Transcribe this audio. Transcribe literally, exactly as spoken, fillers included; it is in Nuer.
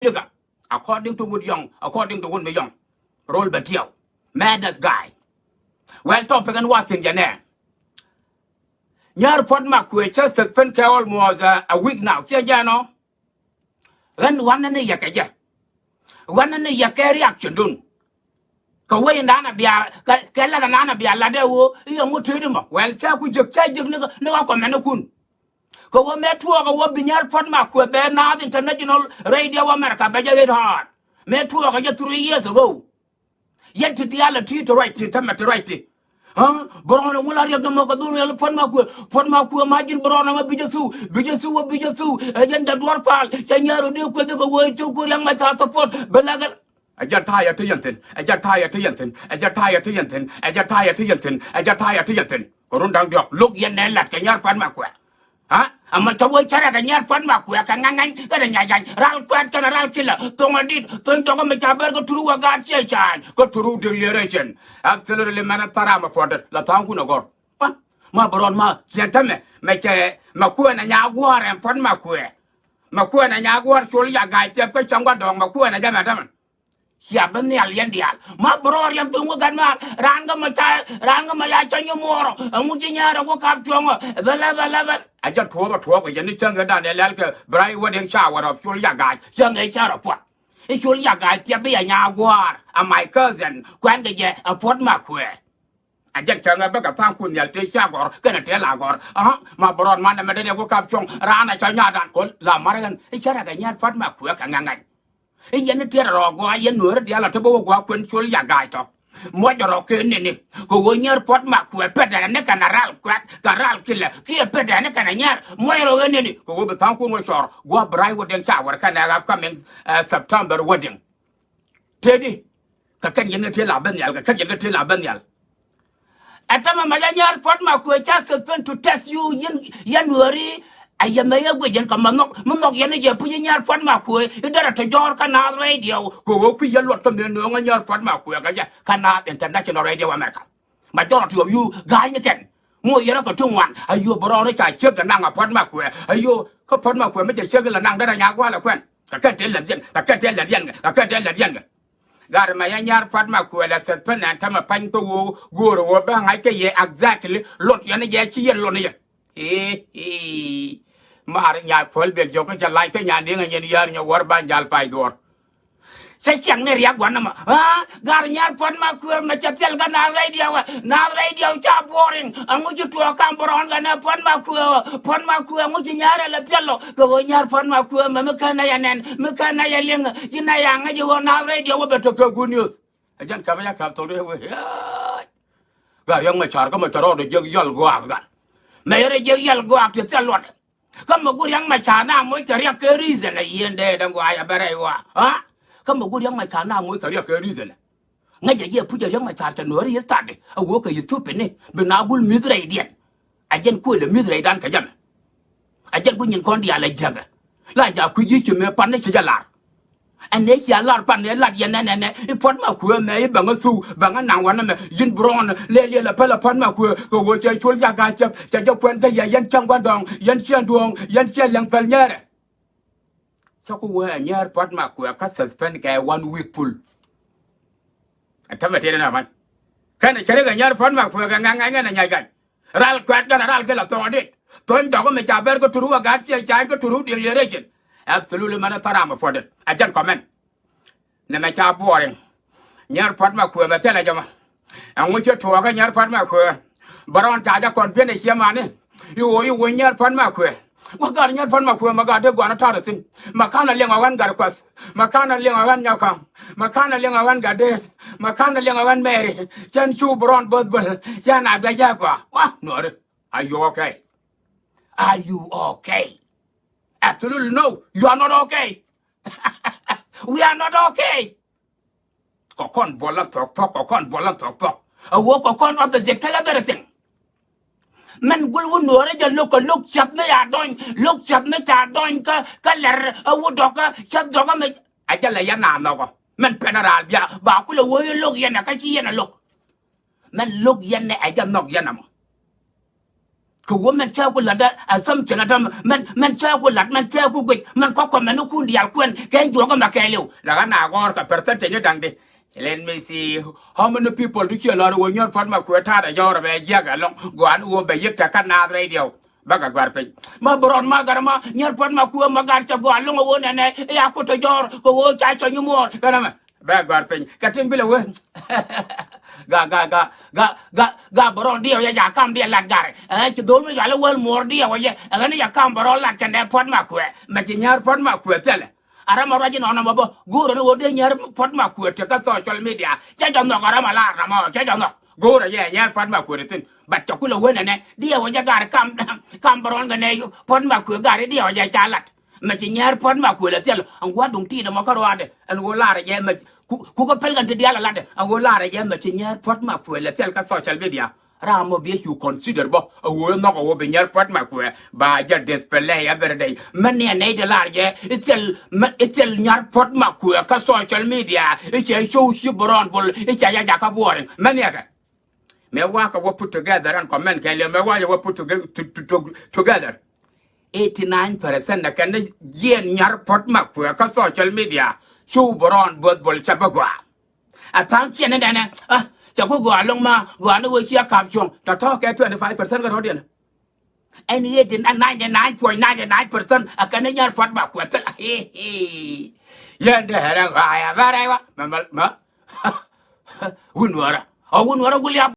Dikä. According to Wut Yɔŋ, according to Wut mi Yɔŋ. Rol bɛ tiɛw. Maddest guy. Well, topic ɛn wa thi̱n jɛ nɛ. Nyär Puɔt Makuëë cä suspend kɛ almost, uh, a week now. Ciɛ jɛ nɔ. Ɣän wanɛ ni yɛ kɛ jɛ. Wanɛ ni yɛ kɛ reaction dun. Kɛ wee in danɛ bia, kɛ, kɛ lat in danɛ bia lat ɛ ɣöö i̱ ɛŋu tëëdi mɔ. Well, cä ku jiäk, cä jiäk ni kɛ, ni kɛ comment kun. Kɛ ɣöö mëë tuɔɔk ɛ ɣöö bi Nyär Puɔt Makuëë bɛ naath international radio America bɛ jɛ hit hard. Mëë tuɔɔk ɛ jɛ three years ago. Yɛn ti diaal ɛ ti ti ruac ti tämɛ ti ruac ti. Aa, Brown ɛŋu la riɛk dämɔ kɛ dhul riɛl Puɔt Makuëë, Puɔt Makuëë ma ji̱n Brown ɛŋu bi jɛ thuw, bi jɛ thuw, bi jɛ thuw. Ɛ jɛn dɛ duɔ̱ɔ̱r pal, cɛ Nyär ɔ dee kueth kɛ ɣöö cuk ku Riɛk Macar support, bɛ lak ɛ. Ɛ jɛn ta̱a̱ yɛ ti yɛn thi̱n, ɛ jɛn ta̱a̱ yɛ ti yɛn thi̱n, ɛ jɛn ta̱a̱ yɛ ti yɛn thi̱n, ɛ jɛn ta̱a̱ yɛ ti yɛn thi̱n, ɛ jɛn ta̱a̱ yɛ ti yɛn thi̱n. Kɛ run da̱ŋ diɔ̱k, lo̱k yɛn nɛ lat kɛ Nyär Puɔt Makuëë. Ha? Ɛmɔ cä wee cärɛ kɛ Nyär Puɔt Makuëë kɛ Ŋa̱ŋ Ŋa̱ny kɛnɛ Nyaja̱ny, ral Kuɛt kɛnɛ ral Kilɛ, Thoŋ Adit, Thony Dɔkä mi ca ber kä Turu wä gaat ciɛ ca̱a̱ny, kä Turu declaration. Absolutely, mɛn ɛ thara mɛ puɔ̱t dät, la tha̱a̱ŋkun ɛ gɔ̱r. Ma, ma bɛ rɔɔd ma, ciɛ tämɛ, mɛ cɛ, mɛ kuɛn ɛ Nyagua̱a̱r ɛn Puɔt Makuëë. Mɛ kuɛn ɛ Nyagua̱a̱r col ya ga̱a̱c thiɛp kä cäŋ gua̱ndɔɔŋ, mɛ kuɛn ɛ jɛ mɛ tämɛ. Cia bi nhial yɛn diaal. Ma bɛ rɔɔd riɛm duŋ wä gat maar. Raan kä ma ca, raan kä ma ya ca nyi muɔɔrɔ. Ɛŋu ci Nyär ɛ wä kap cuɔ̱ŋɔ. Bɛ lɛ, bɛ lɛ, bɛ lɛ. A jɛ tuɔɔk, a tuɔɔk, yɛn ni cäŋ ɛ dan ɛ lɛl kɛ Bright Wedding Shower of col ya ga̱a̱c. Cäŋ ɛ ca rɔ puɔt. I̱ col ya ga̱a̱c thiɛp i̱ ya Nyagua̱a̱r. A my cousin. Kuɛn kɛ jɛ ɛ Puɔt Makuëë. A jɛn cäŋ ɛ bä kɛ tha̱a̱ŋkun nhial tëë ca gɔ̱r kɛnɛ tëë la gɔ̱r. Aa, ma bɛ rɔɔd man ɛmɛ dee dee ku kap cuɔ̱ŋ raan a ca nyaatdan kɔn la mar ɣän i̱ cä rɛ kɛ Nyär Puɔt Makuëë kɛ Ŋa̱ŋ Ŋa̱ny. I̱ yɛn i̱ tiɛt rɔ gɔaa yɛn Nuäärä diaal a te bä wä gɔaa kuɛn col ya ga̱a̱c tɔ. Muɔc rɔ kɛ nini kɛ ɣöö Nyär Puɔt Makuëë pɛtɛɛni kɛnɛ ral Kuɛt kɛ ral Kilɛ kiɛ pɛtɛɛni kɛnɛ Nyär muɔc rɔ kɛ nini kɛ ɣöö bi tha̱a̱ŋkun wä cɔr gua̱a̱ Bright Wedding Shower kɛnɛ upcoming, eh, September wedding. Tëëdi kɛ kɛn yɛn kɛ tëë la ben nhial, kɛ kɛn yɛn kɛ tëë la ben nhial. Ɛ tämɛ mɛ yɛ Nyär Puɔt Makuëë ca suspend to test you yɛn, yɛn Nuääri. A yɛ mɛ yɛ guic yɛn kɛ mɛ nhɔk, mi nhɔk yɛn i̱ jɛ puc i̱ Nyär Puɔt Makuëë i̱ derɛ te jɔɔr kä Naath Radio. Kɛ ɣöö kui̱ yɛ luɔt kä mëë nööŋä Nyär Puɔt Makuëë kɛ jɛ kä Naath International Radio America. Majority of you ga̱a̱cnikɛn. Moc yɛn rɔ kɛ ti ŋuan. Ayö bɛ rɔɔdɛ ca ciek kɛ naŋ a Puɔt Makuëë. Ayö kä Puɔt Makuëë mi cɛ ciek kɛ lɛ naŋ derɛ Nyagua̱a̱r lɛ kuɛn. Kɛ kɛn tëë lät yɛn, kɛ kɛn tëë lät yɛn kɛ, kɛ kɛn tëë lät yɛn kɛ. Gat mɛ yɛ Nyär Puɔt Makuëë lɛ suspend ɛn tämɛ pa̱ny kä ɣöö go̱o̱rɛ ɣöö bä ŋa̱c kä yɛ exactly lot yɛn jɛ ci yɛn lot ni yɛ. Ii, ii. Maar Nyapuɔl Biɛl Jɔk kä cɛ lac kä Nyandi̱i̱ŋ ɛ nyɛn yäär nyɛ wäär ba jal pay dhuɔ̱ɔ̱r. Cä ciaŋ ni riak gua̱n nɔmɔ. Aa, gat Nyär Puɔt Makuëë mɛ cɛ thil kä Naath Radio ɛ. Naath Radio ca boring. Ɛŋu ci tuɔɔk kam bɛ rɔɔn kɛ nɛ Puɔt Makuëë ɛ. Puɔt Makuëë ɛŋu ci Nyär ɛ lɛ thil ɔ. Kɛ ɣöö Nyär Puɔt Makuëë mɛ mi kän nɛ yɛ nɛn, mi kän nɛ yɛ liŋ. Ci nɛ ya ŋäc ɣöö Naath Radio wä bɛ tek kɛ good news. Ɛ jɛn kɛmɛ ya kɛm thok di wee. Gat Riɛk Macar kä mɛ cɛ rɔɔdɛ jiäk yɔl guaak gat. Mɛ yɛ rɛ jiäk yɔl guaak ti thil luɔt. Kä mɛ ku Riɛk Macar na moc kɛ riɛk kɛ reason ɛ yieen dee dɛŋ gua̱a̱c ɛ bɛ rɛy wa. Ha? Kä mɛ ku Riɛk Macar na moc kɛ riɛk kɛ reason ɛ. Ŋäc jɛ jiɛ puc jɛ Riɛk Macar cɛ Nuääri yɛ thatdɛ. A wee kɛ yɛ thupini bi na gul mi̱th rɛydiɛn. A jɛn kuël ɛ mi̱th rɛydan kɛ jɛ mɛ. A jɛn ku nyin kɔn diaal ɛ jiäkɛ. La jaak kui̱ ji̱ ci mëë pan ni ci jɛ lar. Ɛn ëë cia lar pan ëë lat yɛn nɛnɛ nɛ i̱ Puɔt Makuëë mɛ i̱ bäŋä thuw bäŋä naŋ wanɛ mɛ. Yin Brown lɛ liɛl ɛ päl ɛ Puɔt Makuëë kɛ ɣöö cɛ col jakä cɛp cɛ jɛ kuɛn kä yɛ yɛn cäŋ gua̱ndɔɔŋ yɛn ciɛ duɔ̱ɔ̱ŋ yɛn ciɛ liɛŋ päl nyɛɛrɛ. Cä ku wee ɛ Nyär Puɔt Makuëë kä suspend kɛ one week pull. Ɛ tämɛ tëë ni na man. Kɛnɛ cɛ rik ɛ Nyär Puɔt Makuëë kɛ Ŋa̱ŋ Ŋa̱ny kɛnɛ Nyaja̱ny. Ral Kuɛt kɛnɛ ral Kilɛ Thɔŋ Adit. Thony Dɔkä mi ca ber kä Turu ɛ gat ciɛ ca̱a̱ny kä Turu declaration. Absolutely mɛn ɛ thara mɛ puɔ̱t dät. Ɛ jɛn comment. Nɛmɛ ca boring. Nyär Puɔt Makuëë mɛ thilɛ jɛ mɔ. Ɛŋu ci tuɔɔkä Nyär Puɔt Makuëë. Bɛ rɔɔn ca jɛ kɔn piɛn ɛ ciɛ mani. I̱ ɣöö i̱ ɣöö Nyär Puɔt Makuëë. Wä gat Nyär Puɔt Makuëë mɛ gat dee gua̱n ɛ ta̱r ɛ thi̱n. Mɛ ka̱n ɛ liɛŋ ɛ ɣän gat Kuɛth. Mɛ ka̱n ɛ liɛŋ ɛ ɣän Nyɔka̱ŋ. Mɛ ka̱n ɛ liɛŋ ɛ ɣän gat Deet. Mɛ ka̱n ɛ liɛŋ ɛ ɣän Mɛri. Cɛn cu bi rɔɔn bo̱th bäl. Cɛn a bia jɛ gɔaa. Wä Nuääri. Are you okay? Are you okay? Absolutely no. You are not okay. We are not okay. Kɛ kɔn buɔl la thɔk thɔk, kɛ kɔn buɔl la thɔk thɔk. A wä kɛ kɔn opposite kä everything. Mɛn gul wä Nuäärä jɛ lo̱k kɛ lo̱k ca̱p mi ya dɔny, lo̱k ca̱p mi ca dɔny kä, kä lɛr a wä dɔkä, ca̱p dɔkä mi. A jɛ lɛ yɛn a nhɔkɔ. Mɛn pɛn a raal bia, ba kulɛ wä yɛ lo̱k yɛn a kä ci yɛn a lo̱k. Mɛn lo̱k yɛn nɛ ɛ jɛ nhɔk yɛn ɛmɔ. Kɛ wä mɛn cä ku lat assumption ata mɛn, mɛn cä ku lat, mɛn cä ku guic, mɛn kɔk kɔmɛ ni kun diaal kuɛn kɛ juɔk ɛmɛ kɛɛliw. La ɣän a gɔr kɛ percentage ni daŋdi. Let me see how many people ti ciɛ lɔr wä nyɔr puɔt ma kuɛ ta̱a̱ dɛ jɔr bɛ jiɛk ɛlɔŋ. Gɔaa ni wä bɛ yik tɛ kä Naath radio. Bä kɛ guar piny. Ma bärɔn ma gar ma nyɔr puɔt ma kuɛ ma gar cɛ gɔaa loŋ wä nɛnɛ. Ia kut tɛ jɔr kɛ wä ca cɔ nyi muɔɔr kɛ nɛmɛ. Bɛ gɔr piny kɛ tin bilɛ wee. Ga, ga, ga, ga, ga, ga bärɔn diɛ wä jɛ ja kam diɛ lat gari. Ɛ ci dho̱o̱m mi jɔal i̱ wäl muɔɔr diɛ wä jɛ. Ɛ ɣän i̱ jɛ kam bärɔn lat kɛnɛ puɔt ma kuɛ. Mɛ ci nyär puɔt ma kuɛ thilɛ. Arɛ ma ruac inɔnɔ mɛ bä. Go̱o̱rɛ ni ɣöö dee nyär puɔt ma kuɛ te kä social media. Cɛ jɛ nhɔk arɛ ma lar na mɔ. Cɛ jɛ nhɔk. Go̱o̱rɛ jɛ nyär puɔt ma kuɛ te thin. But cɛ kulɛ wen ɛnɛ. Diɛ wä jɛ gari kam, kam bärɔn kɛnɛ puɔt ma kuɛ gari diɛ wä jɛ ca lat. Mɛ ci nyär puɔt ma kuël ɛ thil ɛn gua̱ duŋ ti̱i̱t ɛmɔ kä ruaadɛ ɛn ɣöö laarɛ jɛ mɛ ku, ku kä pɛl kɛn ti diaal ɛ latdɛ ɛn ɣöö laarɛ jɛ mɛ ci nyär puɔt ma kuël ɛ thil kä social media. Ram mɔ biɛ cu consider bä ɛ ɣöö ɛ nhɔk ɛ ɣöö bi nyär puɔt ma kuël ba jɛ display every day. Mɛn ni ɛ nɛy ti laar jɛ i̱ thil, mɛ i̱ thil nyär puɔt ma kuël kä social media i̱ cɛ show ci bärɔn bol i̱ cɛ jɛ jakä boring mɛn ni ɛ kɛ. Mëë wakä wä put together ɛn comment kɛɛliw, mëë wakä wä put toge-, to-, to-, to-, together. Eighty nine percent ɛ kɛn ni jiɛn nyar puɔt ma kuɛ kä social media. Cu bärɔn both bol cɛ bä gɔaa. A tha̱a̱ŋ ciɛn ni dɛnɛ, ah, cɛ ku gɔaa loŋ ma, gɔaa ni wee ciɛ kap cuɔ̱ŋ. Tɔ̱tɔ̱ kɛ twenty five percent kä rɔ̱diɛn. Ɛn eighty nine, ninety nine point ninety nine percent ɛ kɛn ni nyar puɔt ma kuɛ thil. Yɛn dee rɛ ɣaayɛ bɛ rɛy wa. Mɛ, mɛ, mɛ. Wun wärä. Ɔ wun wärä wul ya.